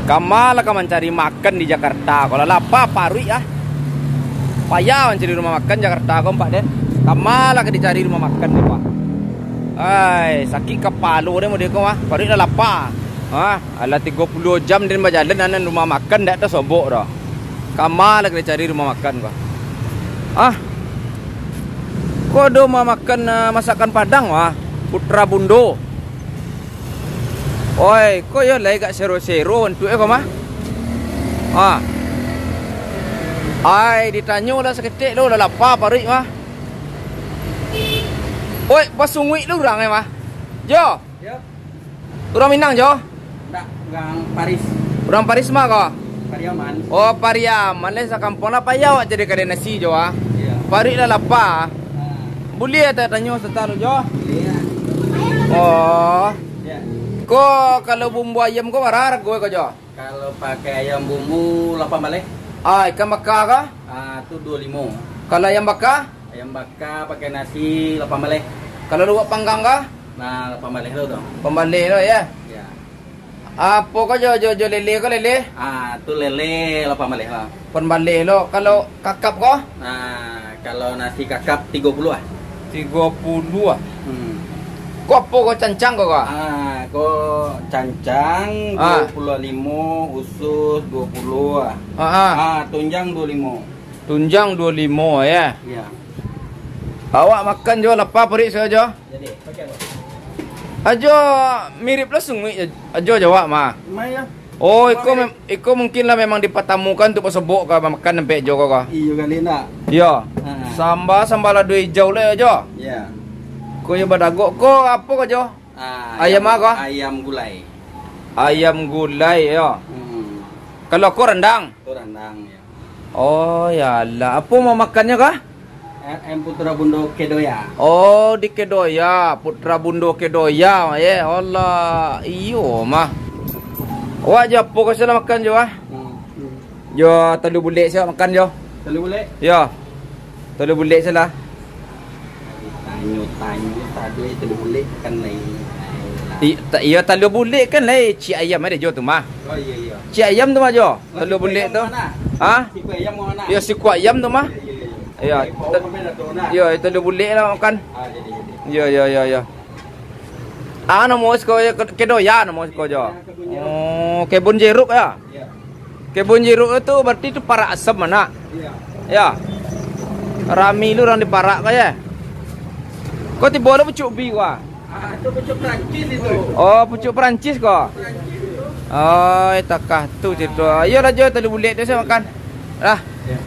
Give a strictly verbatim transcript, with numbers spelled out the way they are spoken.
Kama lah ka mancari makan di Jakarta ko, lah lapa paruik ah. Payah mancari rumah makan Jakarta ko, Pak den. Kama lah ka dicari rumah makan ni, Pak. Ai, sakik kapalo den mode ko mah. Paruik lah lapa. Ah, alah tigo puluah jam den bajalan, anan rumah makan dak tasobok doh. Kama lah ka dicari rumah makan ko. Ah. Ko ado rumah makan, ah, masakan Padang mah. Putra Bundo. Oi, ko yo lai agak sero-sero bantuak ko mah. Ha. Ai, ditanyo lah saketek lo, lah lapa paruik mah. Oi, basunguik lo urang e mah. Jo. Yo. Urang Minang, Jo? Ndak, urang Paris. Urang Paris mah ko? Pariaman. Oh, Pariaman lai sakampuang lah, payah awak cari kadai nasi, Jo, ah. Iyo. Paruik lah lapa. Ha. Buliah tak tanyo sata lo, Jo? Buliah. Oh. Yo. Ko, kalau bumbu ayam ko bara harago ko, Jo? Kalau pakai ayam bumbu, lapan baleh. Ah, ikan baka ko? Ah, tu duo limo. Kalau ayam baka? Ayam baka pakai nasi, lapan baleh. Kalau luak panggang ko? Nah, lapan baleh lo tu. Lapan baleh lo, yo? Yo. Apo ko jo, jo, jo lele ko, lele? Ah, tu lele lapan baleh lah. Lapan baleh lo. Kalau kakap ko? Nah, kalau nasi kakap tigo puluah lah. Tigo puluah ah? Hmm. Ko apo ko, cancang ko, ko? Ah, ko cancang, ah, duo puluah limo, usus duo puluah ah. Ah, ah. Ah, tunjang duo limo. Tunjang duo limo, yo? Yo. Awak makan jo, lapa paruik sajo. Jadi, pakai apa? Ajo mirip lah sunguik ajo, jo awak mah. Mai lah. Oh, iko mem-, iko mungkin lah memang dipatamukan untuak basobok ka makan sampai jo ko ka. Iyo kali ndak? Iyo. Ha. Samba, samba lado ijau lah ajo. Yo. Ko yo badagok ko apo ko jo? Ah, ayam ayam, apo? Ayam gulai. Ayam gulai yo. Hmm. Kalau ko randang? Ko randang yo. Oh, yo lah. Apo mau makannyo kah? Eh, em, Putra Bundo Kedoya. Oh, di Kedoya, Putra Bundo Kedoya, yo. Allah, iyo mah. Awak jo apo ko salah makan jo ah? Hmm, hmm. Jo talua bulek salah makan jo. Talua bulek? Yo. Talua bulek salah. Tanyo-tanyo tadi talua bulek kan lai. I-, ta-, iyo, talua bulek kan lai, ciek ayam ado jo tu mah. Oh, iyo, iyo. Ciek ayam tu mah jo. Oh, talua bulek tu. Sikua ayam mana? Ha? Sikua ayam mana? Yo, sikua ayam tu mah. Iyo, iyo, iyo. Iyo, ta-, iyo, talua bulek lah makan. Ah, jadi, jadi. Iyo, iyo, iyo, iyo. Ah, namo siko, Ke-, Kedoya namo siko jo. Kebun jeruk. Oh, kebun jeruk yo? Iyo. Kebun jeruk tu berarti tu parak asam, anak? Iyo. Yo. Rami lu urang di parak ko yo? Ko tibo lo pucuak ubi ko ah? Ah, tu pucuak Perancis itu. Oh, pucuak Perancis ko? Perancis itu. Oi, takah tu cerito. Iyolah jo, talua bulek tu sajo makan. Lah. Iyo.